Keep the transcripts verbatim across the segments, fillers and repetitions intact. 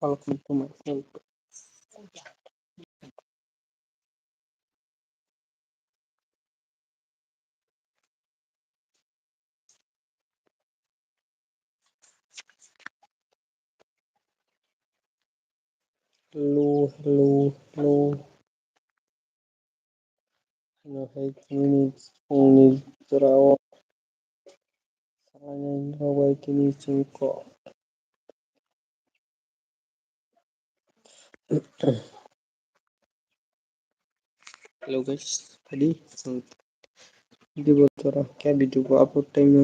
Welcome to my channel. Hello, hello, hello. Ano hai tini phungni jorao salainai rok bai tini chwng kok. Hello guys, phaidi chwng dibo jora khe video bo upload time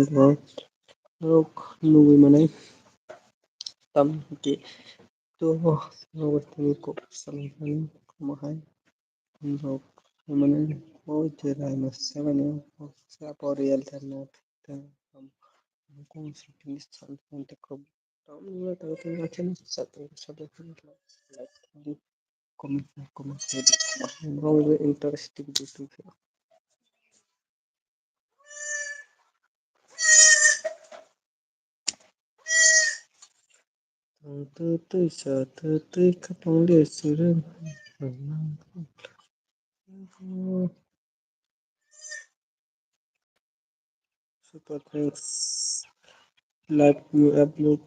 rok nugwi manai tam ki to nugwi tini kok salai mani koma hai. Rok mane o je rai mas se mane o sa po real ta na ta am kung si kini san san te kro tam ni ta ta na chen sa ta sa ta like di comment comment di wrong interesting di tu. Tang twi twi sa twi twi khapang le sirwng. Super thanks. Like you upload.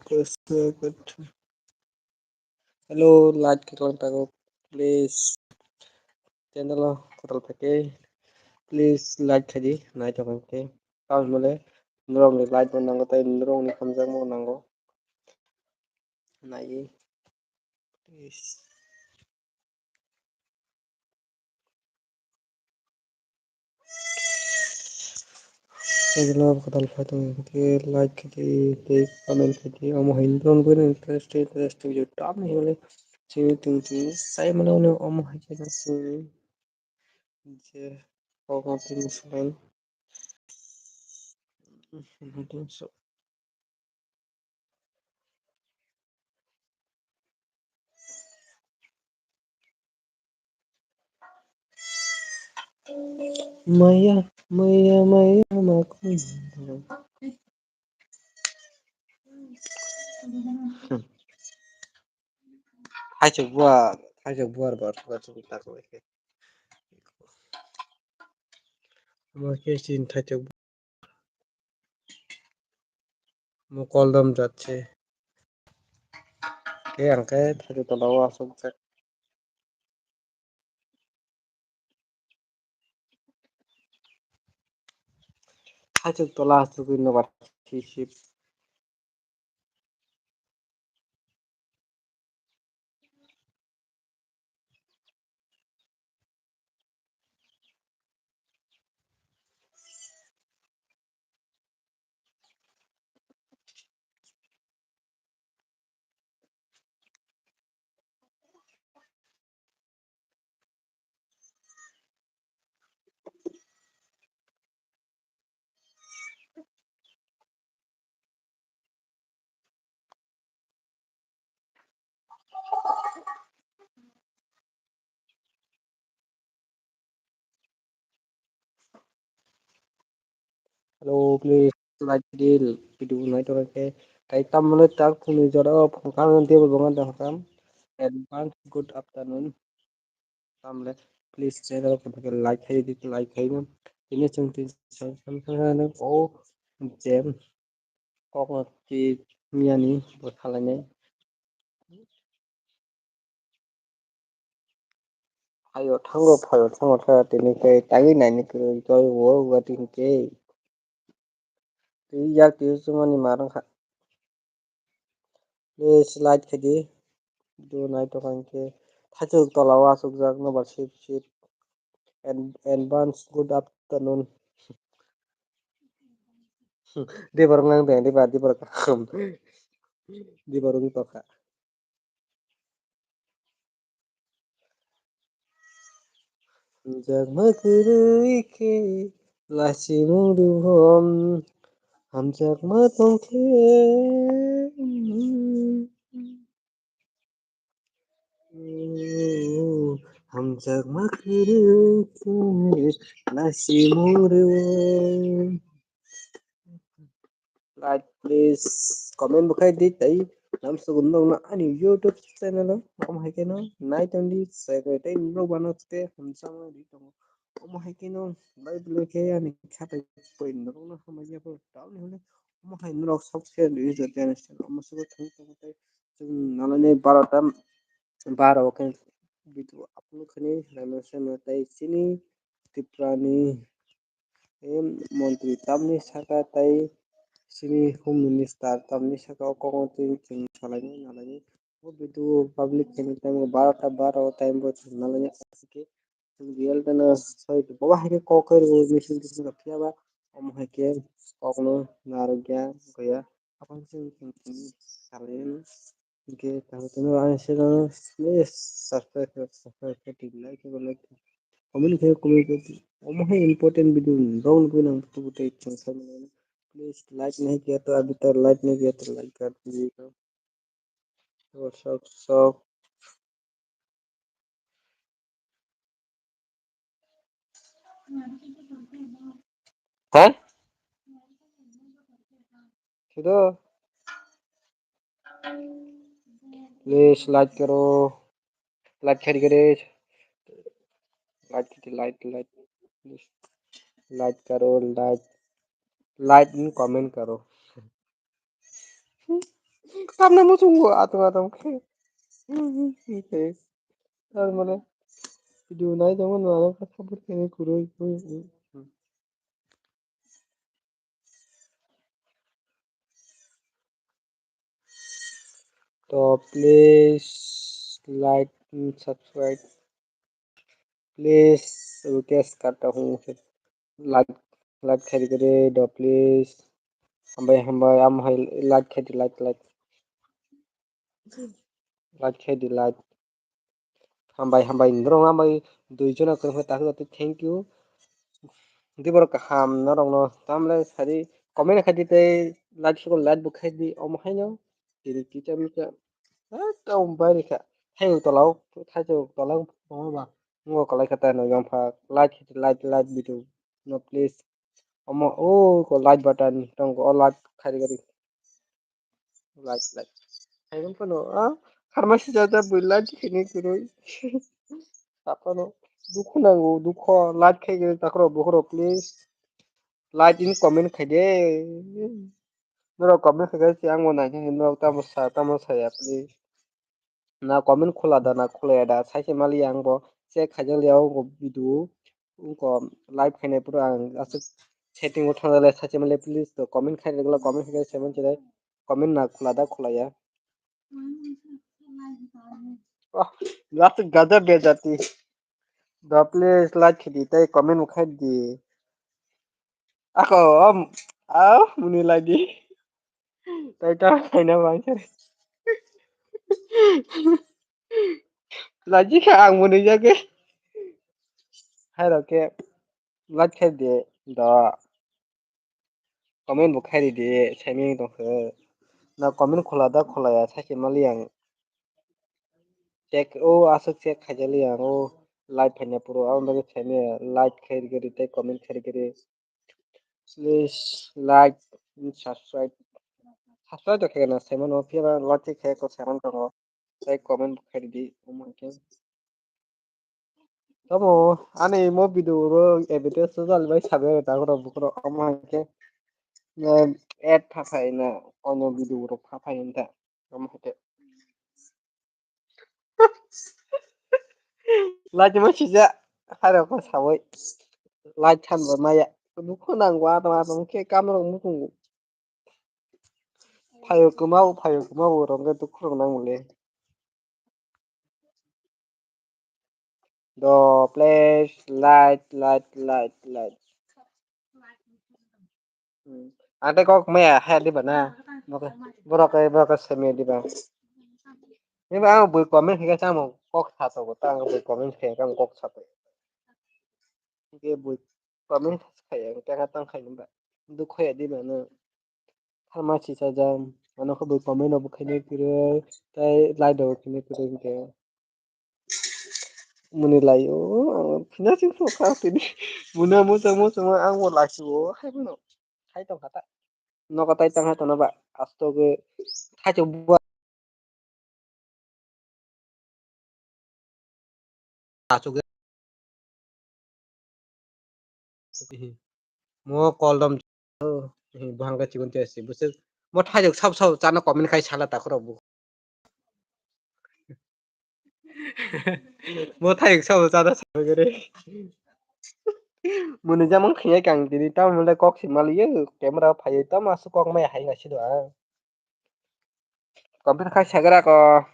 Hello, like khe kwlwng tago, please. Channel o kwtal phaikhe, please like khaidi, naithok khe. Tamni hwnle norokni like bo nango, tei norokni hamjakma bo nango. Naiwi, please. Channel o kwtal phai tong khe like khaidi tei comment khaidi, omo hai norok bono interesting interesting video tamni hwnle chini tong tini sai mano omo hai khe chini je kok tini salai. Maya, maya, maya, makun. Thaisok buar, thaisok buar bar, buar song tak lai khe. Omo khe chini thaisok buar. Mokol dom jat se. Khe ang khe thaisok tola o asokjak. Thaisok tola asogwi nobar sisip. Hello, please like di video nai tong khe. Tai tamle tak phunui jora o phung kang tebo bonga da kam. Advance good afternoon. Tamle please channel ko like khai di, like khai di. Ini chwng tin san san san o jem kok no ti miyani bo salainai. Phaio thango, phaio thango khe tini khe tangwi naini kwrwi tei o uating khe. Tei yak twi chumani ma rwngkha. Please like khaidi. Video nai tongkha hinkhe thaisok tola o asokjak nobar sip sip. Ad-, advance good afternoon. Diborok nang de, diba, diborok kaham. Diborok wng tongkha. Hamjakma kwrwi khe lachimung rwhom, hamjakma tong khe. Hamjakma kwrwi khe lachimung rwhom. Like, please, comment bo khai di tei Lamsogo norokno ani YouTube channel o omo hai kheno nai tongdi, subscribe tei norok bano tei hamjakma ri tongo. Omo hai kheno bai belai khe ani khatai poi norokno hamya bo tamni hwnwi omo hai norok sok se ri jotoni channel omo sobo thang tongo tei chwng nalani barota baro khe video upload khainai rwmani simi tei chini Tripura ni em, montri tamni saka tei chini home minister tamni saka o kokno twi chwng salainai nalainai. O video public khainai time o barota baro o time bo chwng nalainai aswk khe chwng real gana soi bobo hai khe kok khe rw misil tisil rok phiya ba omo hai khe kokno narwkya wngkha ya. Aboni simi chwng tini salainai. Hingke kaham tongma ang se no please subscribe khe, subscribe khe, like khe, like khe, comment khe, comment khe. Omo hai important video rok nugwi nang butu butu chwng sai mano. Please like nahi kiya to abhi tak like nahi kiya to like kar dijiye. Sok sok. Hai? Sudah. Please like karo. Like khaidi kare. Like khaidi, like, like. Please. Like karo, like. Like and comment karo. Tamna muchungo atung atung khe. Tar mane video nai tongo nang kha support khainai kwrwi. To please like and subscribe. Please request karta hung se like like khaidi kare do please. Hambai hambai am hai like khaidi like like like khaidi like. Hambai hambai norok hambai dui jona kwrwngkha takhuk thank you. Di borok kaham norokno tamle sadi comment khaidi tei like sukol like bo khaidi omo haino tini kicha micha ekdom bairikha thaio tolao thaio tolao omo ba ngo kwlai kha tei no yongpha like like like video no please omo o ko like button tong o like khaidi khaidi. Like, like. Hai phano, ah, pharmacy jajak bui like khaini kwrwi. Saphano, dukhu nango, dukho, like khai khe takhro bukhro, please. Like in comment khai de. Norok comment khai khe ang bo nai khe norok tamo sa, tamo saya, please. Na comment khula da, na khulaya da, sai se mali ang bo check khai jak liya o video. Wngkha live khainai phuru ang aswk setting o thangjakle sachi manle please to comment khairokle comment khaikhe se manchilai comment na khwla da khwlaiya. Oh, last gajab bejati. Da please like khidi tei comment bo khaidi. Ako, am, ah, muni lagi. Tai ta khaina bangsa. Lagi kha ang muni jage. Hai rok khe like khai de da. Comment bo khai de, saiming tong khe. Na comment khula da khulaya, sai se mali ang. Check, o aswk check khai jali ang, o live phaina puro, ang bagwi saimaya, like khai gari tei comment khai gari. Please like and subscribe. Subscribe to khaina saimano, phiya ba like khe ko saimano tongo. Tei comment bo khai di, omo khe. Tamo ani mo video ro advertise to jali bai sabe ta goro bukro omo khe. Ad pha phai na ono video ro pha phai ta. Omo khe. Lajima sija, haro ko sawai. Laj than ba maya. Dukhu nang wa tama tong khe kam rok muchungo. Phayo kwmao, phayo kwmao rok khe dukhu rok nang le. Do, please, light, light, light, light. Hmm. Ante kok maya haya diba na? Borok, borok, borok semia diba? Ini ba ang bui comment higa samo kok sato ko ta ang bui comment higa kok sato. Ini bui comment higa tang khai ba. Dukho ya diba na? Pharmacy sajam, ano khe bui comment rok bo khainai kwrwi, tei light rok bo khainai kwrwi hwnkhe. Muni lai o, ang phina sing kha tini. Muna muchung muchung ang bo lachio, hai phano. Hai tong kha ta. Nogo tai tang hai tongno ba, asto khe, hai tong ba. achuk. Mo kol dom. Buhang ka chikon te si. Bwswk mo thajak sab sab chana comment khai sala takhoro bu. Mo thajak sab chana sab gere. Muni jamang khaya kang tini tam mole kok si maliyo camera phai tam asu kok mai hai ngasi do ang. Comment khai sagra ko.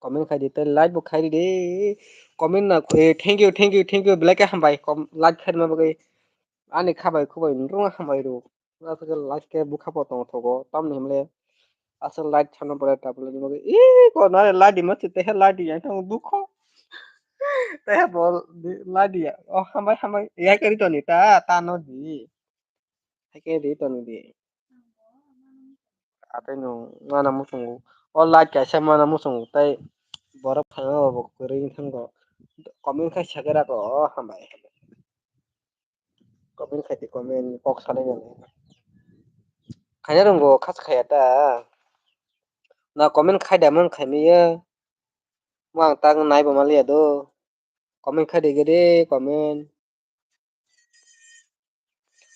Comment khai di tei like bo khai di. Comment na khoi thank you thank you thank you belai khe hambai like khai ma bagwi ani khabai khubai nrung hambai ru. Aswk like khe bukha bo tong thogo tamni hwnle aswk like chano pore tabule ni bagwi i ko na like di ma te he like di yang thang dukho te he bo like di ya o hambai hambai ya kari toni ta ta no di. Haikhe ri toni di. Atai no mana muchungo. O like kaisa mana muchungo tai borok phaima bo kwrwi wngkha. Comment khai sakhe rako o hambai. Comment khai di comment kok sanai nani. Khaina rwngo khas khaya ta. Na comment khai da man khai miya. Mo ang tak nai bo maliya do. Comment khai di gede comment.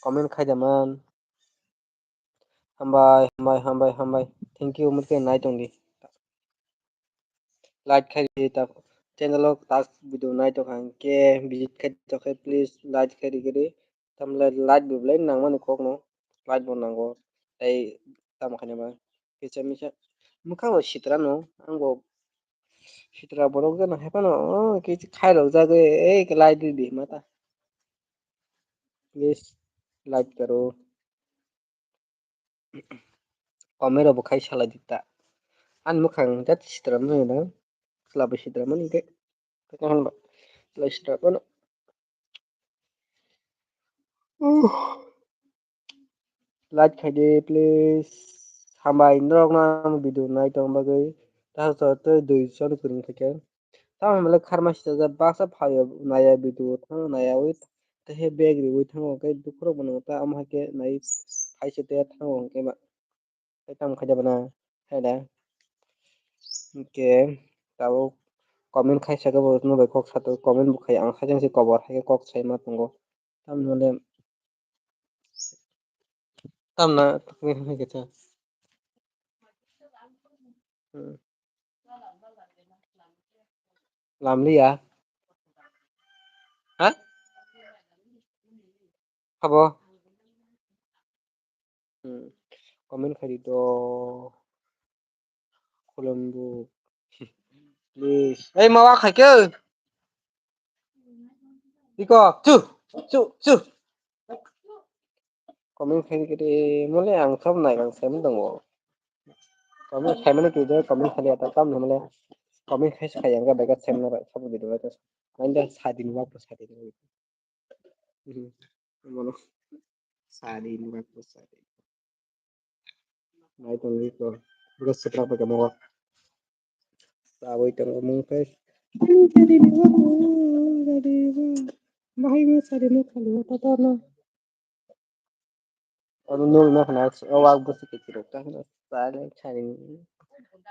Comment khai da man. Hambai hambai hambai hambai. Thank you mutke nai tong di. Like khai di ta channel o tak video nai tong kha hwnkhe visit khai tong khe please like khai di gede. Tamle like bo belai nangmani kok no like bo nango. Tei tamo khaina ba kisa misa mwkhang bo sitra no ang bo sitra borok jana hai phano kisa khairok jagwi ei like di di mata. Please like karo. Comment rok bo khai salai di ta. Ani mwkhang jat sitra mani na. Chwla bai sitra mani khe. Khe kaham ba. Chwla sitra mano. Like khai di please. Hambai norok no video nai tong bagwi. Ta so tei dui chani kwrwng khe. Tamo hwnle kharma sita baksa phaio naya video thango naya ui tei bag riui thango hwnkhe dukhorok bo nwngo ta omo hai khe nai phaisa tei thango hwnkhe ba tei tamo khaida bana khaida hwnkhe tabuk comment khaisa khe bo norok bai kok satok comment bo khai ang haikhe se kobor haikhe kok saima tongo tamni hwnle tamna tongwi hwnkhe ta. Hmm. Lamliya. Ha? Habo. Hmm. Comment khai di to. Khulumbu. Please. Ei mawa khai ke. Iko chu chu chu. Comment khai kiri mole ang sob nai ang sem tongo. Comment khai mani kiri comment khai ata tam mole comment khai khai ang ga bega sem na sob video ta. Ang da sadin wa sadin. Mono sadin wa sadin. Nai tongwi ko. Bwrwi swprak bai tongmo. Chawi tongmung khe. Bahai ma sari ma khali ma tatarno. Ano nul ma khna o wak bwswk khe chirok ta khna. Chale chari.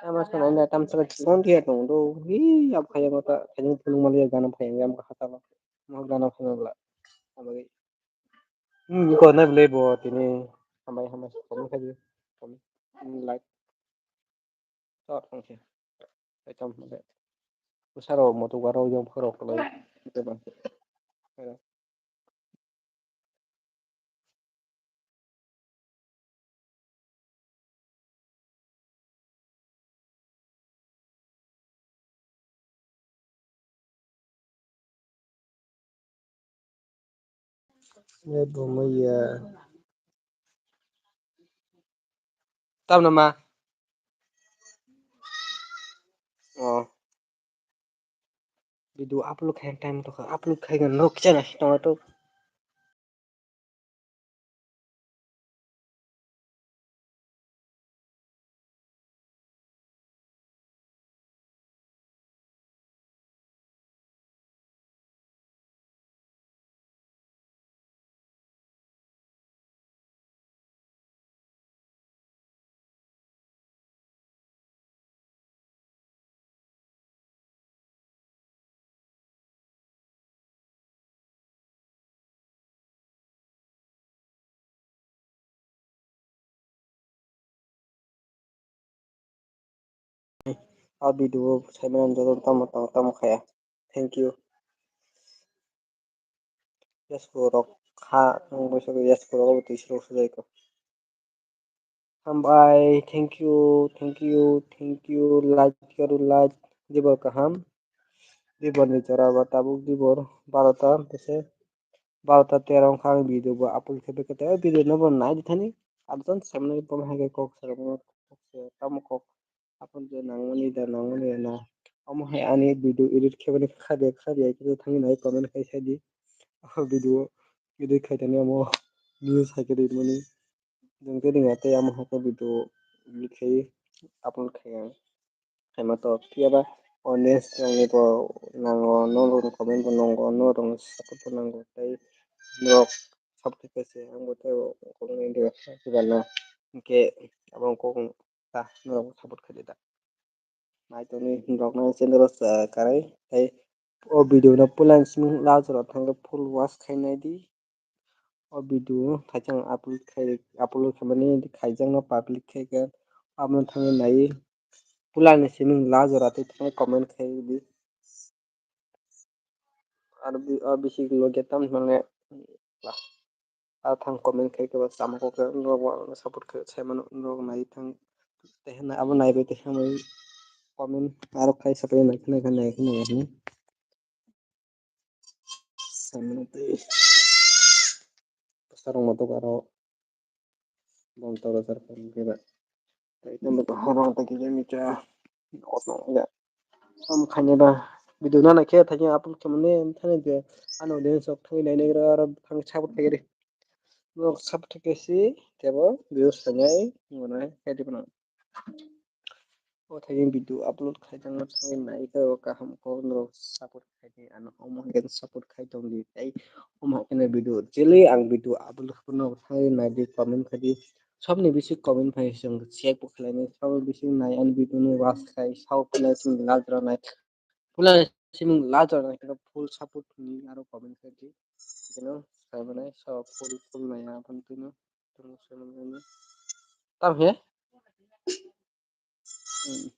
Ama khna na tam saka chikon dia tong do. Hi ab khaya mata khaya phunung mali gana phaya gam kha ta. Mo gana phaya bla. Amagi. Hmm, ko na bele bo tini hambai hambai comment khai di. Comment, like. Chot wngkhe. Kaitam hwnle. Bwsarok motok barok yong phorok kwlai. Tamno ma? Oh. Video upload khai time to upload khai gan nok chana tong to. A video o saimano joto tamo tamo tamo khaya. Thank you. Yes, borok kha, ang bai saka yes, borok abo twi srok sujai ko. Hambai, thank you, thank you, thank you, like karu like, dibor kaham. Dibor ni jora ba tabuk dibor barota bese, barota tero wngkha ang video bo upload khe, beke tei video no bo nai di thani. Adon samani bo hai khe kok saramo, kok se tamo kok. Aphuru je nangmani da nangmani ya na. Omo hai ani video edit khaibani kha de kha de khe thangwi nai comment khai sai di. O video edit khai tani omo news hai khe rimani. Jeng khe ringa tei omo hai khe video edit khai upload khai ang. Khaima to phiya ba audience rokni bo nango, norokni comment bo nango, norokni support bo nango tei norok support khe se ang bo tei kokni video khe gana. Hinkhe abo kok ta norok support khaidi da. Naitokni rok no channel o, ah, karai tei o video no puila simi last jora thangkhe full watch khai nai di. O video thaisang upload khai, upload khaimani khaijak no public khai khe abo thangwi nai. Puila ni simi last jora tei thangwi comment khai di. Aro bi-, o bisi loge tam mane, ah, thang comment khai khe ba chama kok khe norok bo ang support khe sai mano, norok nai thang tei hwnna abo nai bai tei hwnwi comment aro khai sapai nai khna khe nai khna hwnwi sai mano tei bwsa rok ma tok aro. Bong toro sar khe ba. Tei tei bo horong tei kisa misa. Oto ya. Sam khaini ba. Video nana khe thani upload khe mani thani de. Ano den sok thani nai nai ro ro thang support khe ri. Nok support khe si tebo views thani ngonai khe di bana. O thani video upload khai thangma thangwi nai khe o kaham kok norok support khai di ano omo hai khe support khai tong di tei omo hai khe video jeli ang video upload khai no thangwi nai di comment khai di sobni bisi comment phai chwng check bo khlai nai sobni bisi nai ani video no watch khai sao phlai chwng lajra nai pula simung lajra nai khe full support ni aro comment khai di jeno sai manai so full full nai ya phano twi no tamo sai manai tam he. Hmm.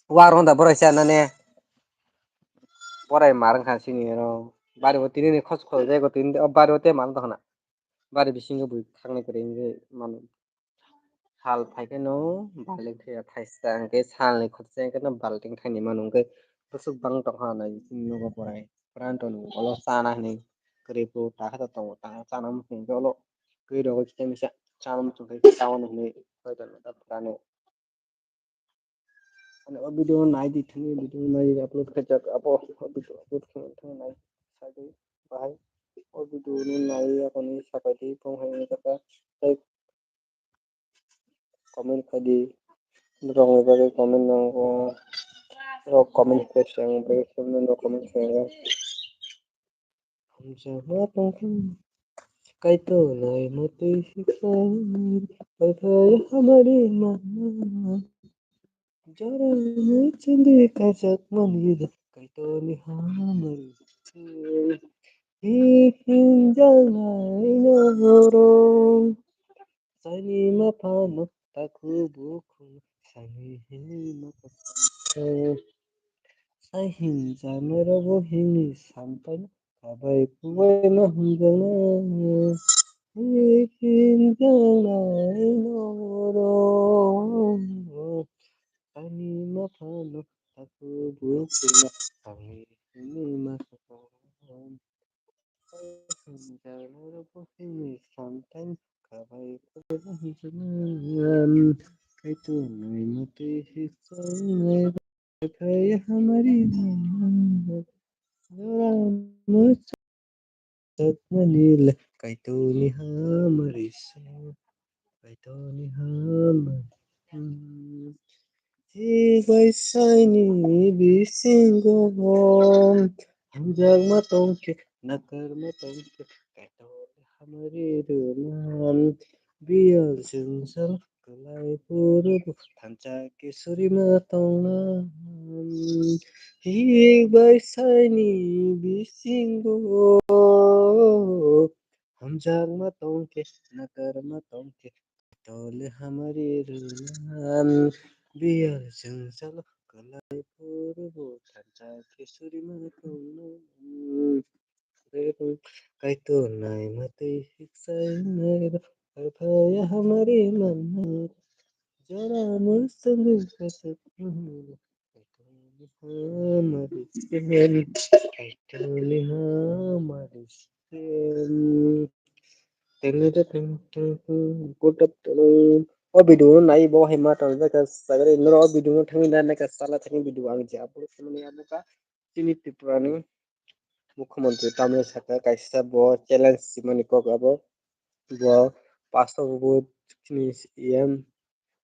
Wa rong da borai sa nane. Borai mar wngkha sini ro. Bari bo tini ni khos khos jai go tini o bari o te man to khana. Bari bisingo bui khaknai kwrwi wngwi mano. Sal phai khe no balting thai thaisa hwnkhe salni khorsa hwnkhe no balting thaini mano hwnkhe bwswk bang tongkha nai sini nogo borai. Pran to no olo chana hinwi kwrwi phuru ta khe to tongo ta chana muchung hwnkhe olo kwrwi rogo kisa misa chana muchung khe chao hinwi koi tongo ta phrano. Ani o video nai di thani video nai upload khaijak abo o video upload khaina thang nai sai di bahai o video ni nai yakoni sapai di tong hai wngkha tei comment khai di rok ni bagwi comment nango rok comment khe se ang bagwi comment khe. Hamjakma tongkha, Kaitor naima twi siksa, Kaitor hamari mama. Jora muchindi kaijakmani, Kaitorni hamari. Hi hinjaknai norok, saini maphano takhu bukhuk, saini hini maphano. Sai hinjaknai rokbo hini sampai Kabai kubai no hamjaknai, hinjaknai norok. Ani maphano taku bukhukno, ani hini makhano. Hinjaknai rokbo hini samtai kabai kubai no hamjaknai. Kaitor naima twi siksa wngnai. Kaitor hamari mama, jora muchung jakmani le, Kaitorni hamari se, Kaitorni hamari. Thik bai saini bisingo, hamjakma tongkhe, nakarma tongkhe, Kaitorni hamari rwna. Biyal jwngjal kwlai phuru bo thansa khe surima tongna. Hik bai saini bisingo hamjakma tongkhe, nakarma tongkhe, tole hamari rwna. Biyal jwngjal kwlai Purbo thansa khe suri ma tongno. Kaitor nai matwi hiksai nai ba, hai phaya hamari manna. Jora musung kasak. Kaitor ni hamari sen, Kaitor ni hamari sen. Tengri teng teng teng. Good afternoon. O video no nai bo hai ma tong jaka sagari noro o video no thangwi na nai ka sala thangwi video ang je upload khaimani abo ka chini Tripura ni mukhyamantri tamni saka kaisa bo challenge simani kok abo bo paso bo chini E M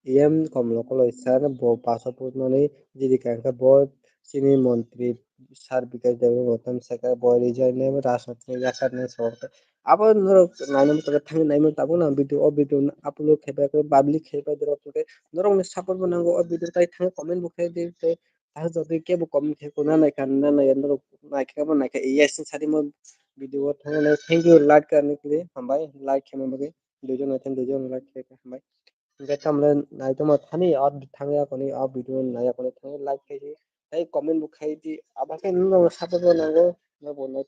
E M Komlo Koloi sir bo paso putmani jidi kangkha bo chini montri sir Bikash Debbarma bo tam saka bo resign nai rajniti ni yakar nai sok abo norok nainani tongkha thangwi naimani tabuk nang video o video upload khaibai public khaibai norok tongkhe norok ni support bo nango o video tai thangwi comment bo khlai di tei Tahu jodi kebo comment khe ko na naikha na naiya norok naikha bo naikha yes sadi mo video o thangwi thank you like karni kri hambai like khaima bagwi duijon naikha duijon like khe hambai. Hingke tamle naitoma thani o thangya koni o video naiya koni thangwi like khaidi tei comment bo khaidi abo khe nung support bo nango norok bo nai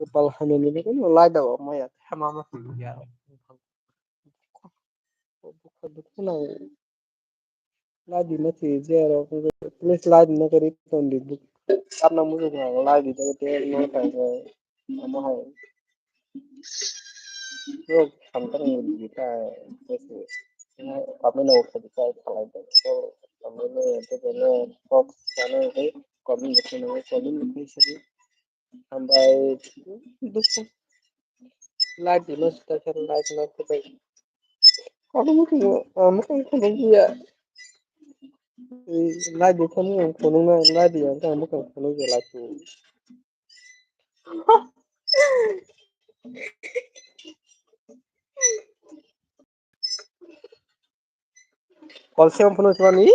kopal hamya ni bagwi no like da o maya hama ma ya. Like di na khe je aro please like di na khe ri ton di. Ap na musu ko like di jaga te no ta ko amo hai. Yo samtang di ta ko. Kami no ko di ta khalai da. So kami no te no kok sana ke kami no ko kami no ko sari. Hambai dukhu. Live di mas ta kar live na ko bai. Kono mo ko mo ko ko ya. Live di kono mo kono na live di ang ka mo ko kono ya live tu. Kol se phone chwani.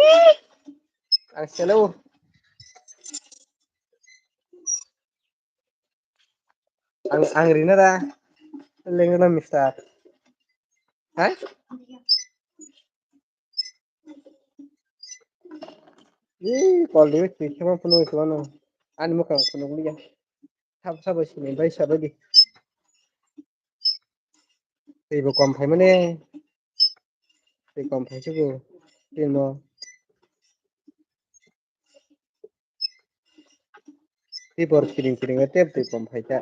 Ang selo. Ang ang rina da. Lengna mister. Hai? Ih, kol di wis wis sama phone wis mana? Ani mukang phone liya. Sab sab sini bai sab di. Tei bo kom phai mane. Tei kom phai sugo. Tei no. Tei bor kiring kiring tei tei kom phai ta.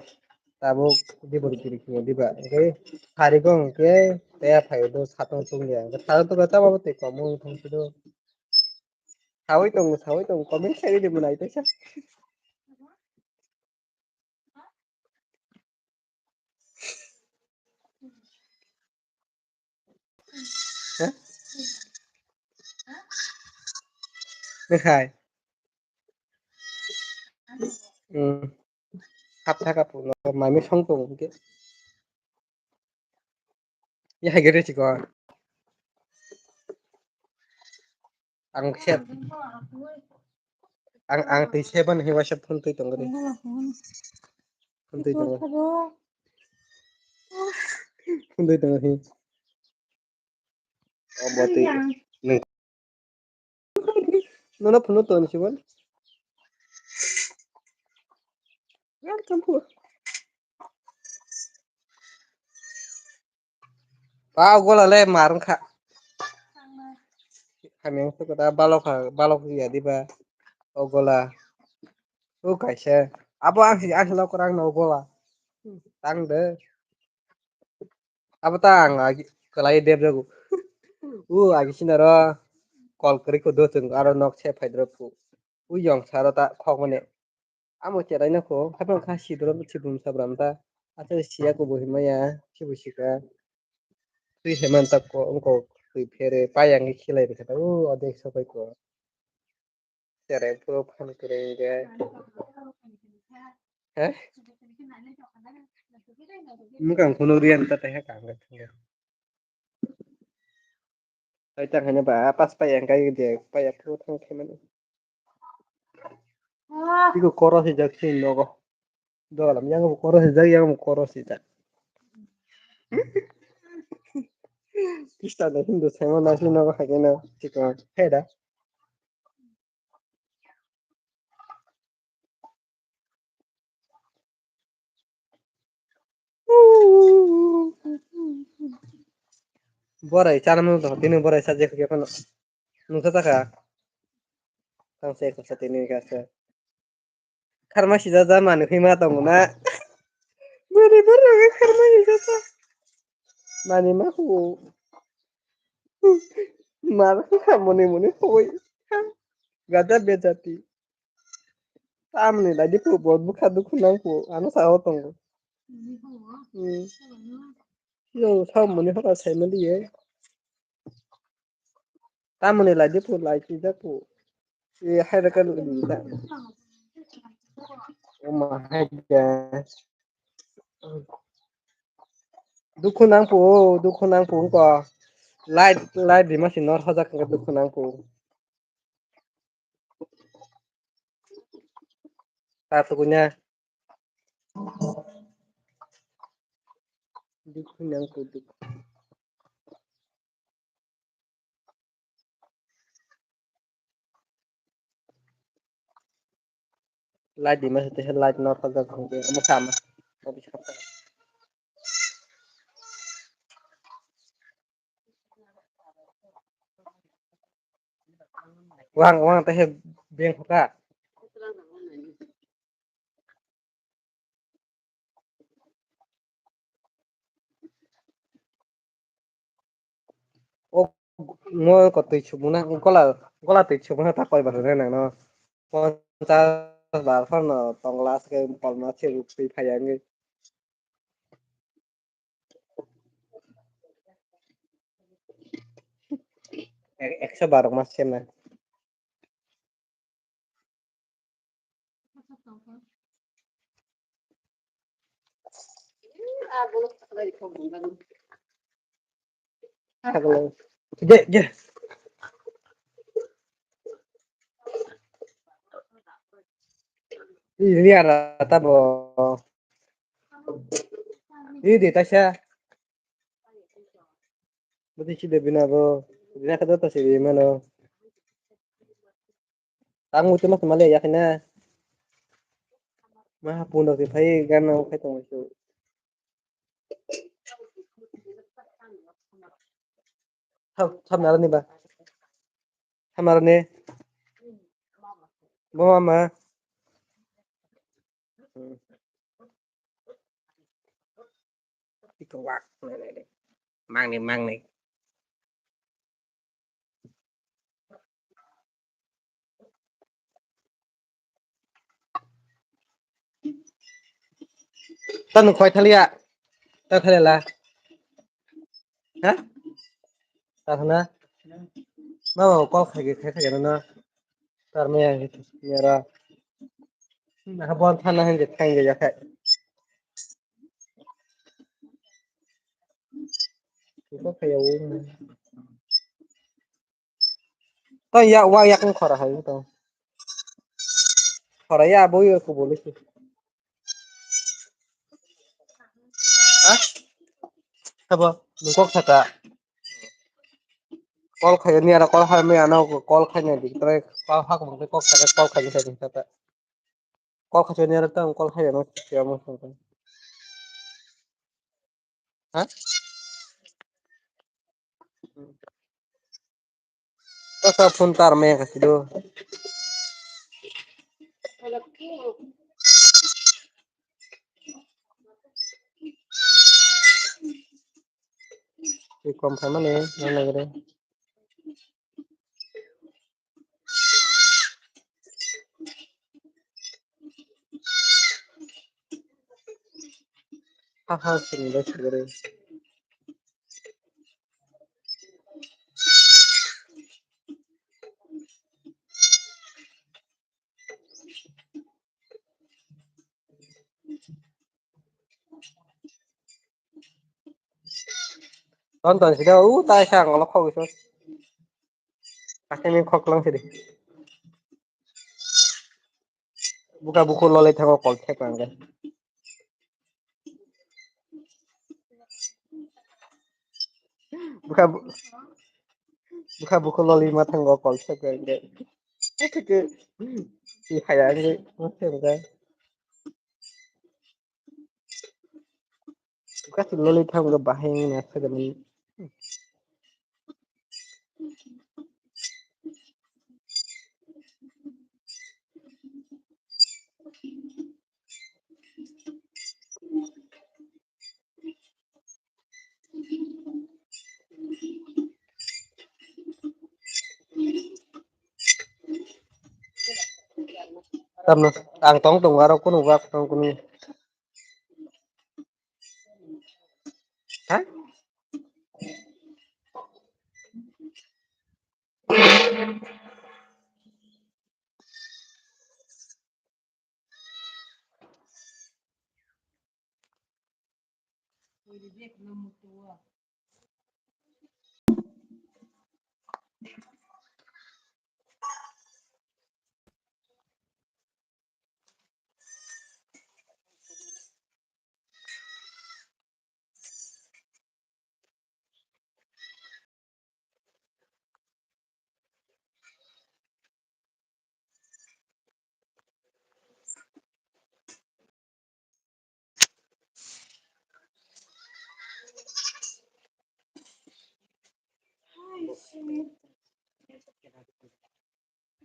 Tabuk tei bor kiring kiring diba. Oke. Hari gong ke tei phai do satong tung ya. Satong tung ta bo tei kom thang sudo. Sawi tongo, sawi tongo, comment sai di mwnai tesa. Hai. Hmm. Hap thaka pulo mami song tongo ke. Ya gede chiko. Ang set. Ang ang tei seven he waisa phone twi tongo de. Phone twi tongo. Phone twi tongo he. Obo twi. Nono phone toni sibon. Welcome po. Pa gola le mar wngkha. Hamya wngkha da balok ha balok ya diba o gola. O kaisa abo ang si ang si lok rang no gola. Tang de. Abo ta ang agi kwlai dep jago. U agi sinaro kol kwrwi ko do chwng aro nok se phai dro phu. U yong saro ta khok mane. Amo cherai no kho haphang kha sidro sibrum sabram ta. Acha siya ko bo himaya sibu sika. Twi heman ta ko ongko twi phere payang khe khilai rikha ta. U adek sopai ko. Tere puro phan kwrwi hwnkhe. He? Mwkang phunuk riyani ta taiha kaham khe thangkhe. Hai tang haino ba pas paiya hwnkhe de paiya phuru thang khe mani. Tiko koro sijak sini nogo. Dogalam yang bo koro sijak yang bo koro sijak. Kista da hindu saima nasi nogo hai khe no tiko he da. Borai chana mung tong tini borai sa jekhe phano. Nungsa taka. Tang se ko sa tini ka se. Kharma sija ja mani hima tong na. Borai borai kharma sija ja. Mani ma hu. Mar kha muni muni hoi. Gada bejati. Tamni lagi pu bot bukha dukhu nang pu. Ano sa ho tongo. Hmm. Yo sa muni hora sai mali ye. Tamoni lai di pu lai chi jak pu. E hai da kan da. Oma hai da. Dukhu nang pu, dukhu nang pu ko. Light light di masi nor hojak dukhu nang pu. Ta tukunya. Dukhu nang pu dukhu. Light di masa teh light nor pajak hongke omo sama. Wang wang teh beng hoka. O ngo ko twi chukmuna gola gola twi chukmuna ta koi bana nang no. Ponchas bar phano tongla se kolma se ruk twi phaya ngi. Ek- ekso bar ma se na. Ge, ge. Ini ada apa, Bo? Ini di Tasya. Berarti si Debbie na, Bo. Ini ada apa sih, di mana? Tang mutu mas male ya kena. Mah pun dok phai gan nang phai tong su. Thap thap naro ni ba. Thap naro ni. Bo mama. Iko wak. Mangni mangni. Tanu khoi thalia. Ta thalia la. Ha? Ta thana. Ma call khai khai khai na. Tar me ya ra. Na bon thana hin je thang je ya khai. Ko kaya wo. To ya wa ya kan khora hai to. Khora ya bo yo ko bole ki. Ha? Sabo, nung kok saka. Call khai ni ara call khai me ano call khai ni di. Trai call hak mo call khai call khai ni saka. Call khai ni ara tang call khai ano siya mo saka. Ha? Tasa phone tar me kasi do. Twi kom khaimani nang nagre. Ha ha sini de sugre. Ton ton sida u tai sa ngolo khok iso. Pasti ni khok lang sidi. Buka buku lolai thango kol thek lang deh. Buka bu- buka buku lolai ma thango kol thek lang deh. Oke ke. Si khaya ni ma thek lang. Kasi loli thang go bahai na sa ga ni. Tamno ang tong tong aro kunu wak tong kunu. Ha?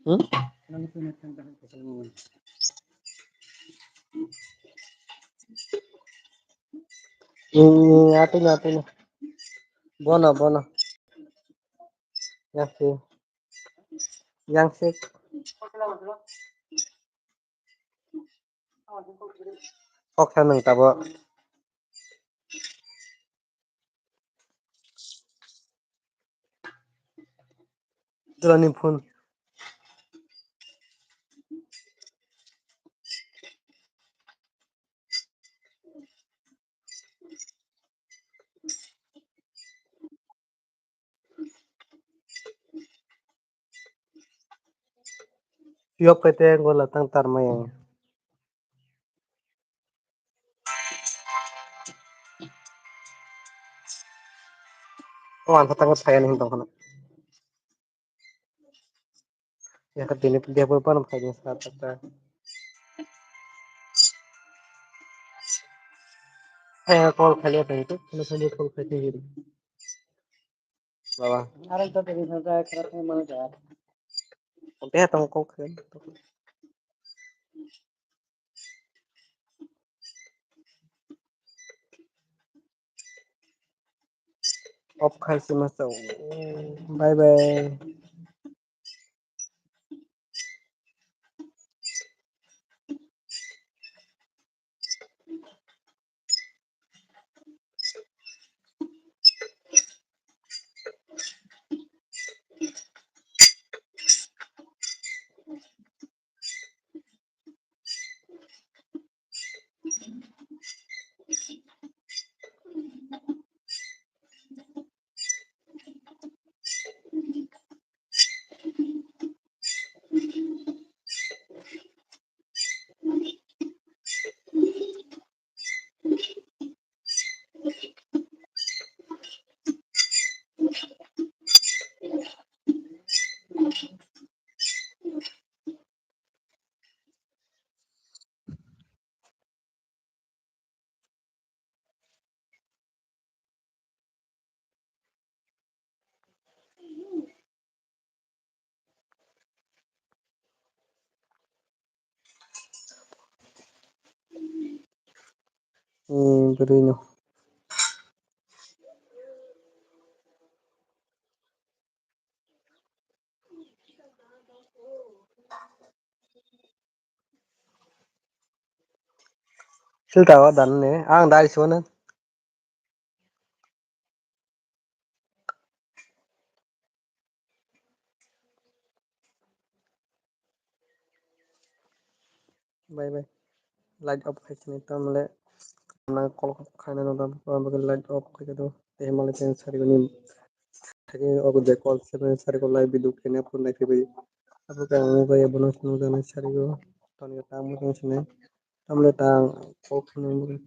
Hmm? Hmm, atu na, atu na. Bono, bono. Yang si. Yang si. Kok sa nang tabo. Dulani phone. Yop kete gola tang tarmai. O ang kata saya nih tong kana. Ya katini dia pun panam kaya sa kata. Eh, call kali apa itu? Kalau saya call kali gitu. Baba. Ada itu dari saya kerap mana ya? Sampai tong call kali. Off khai se masa. Bye bye. Hmm, bwrwino. Filter o dan ne, ang dai suana. Bye bye. Light off khai sini tamle nang call khaina no dam ko light off khai do. Te male ten sari goni thagi ogo de call seven sari ko live video kene pun nai phibi. Apo ka ang bai bono sunu jana sari go. Toni ta mo sunu sini. Tamle ta ang call khaina.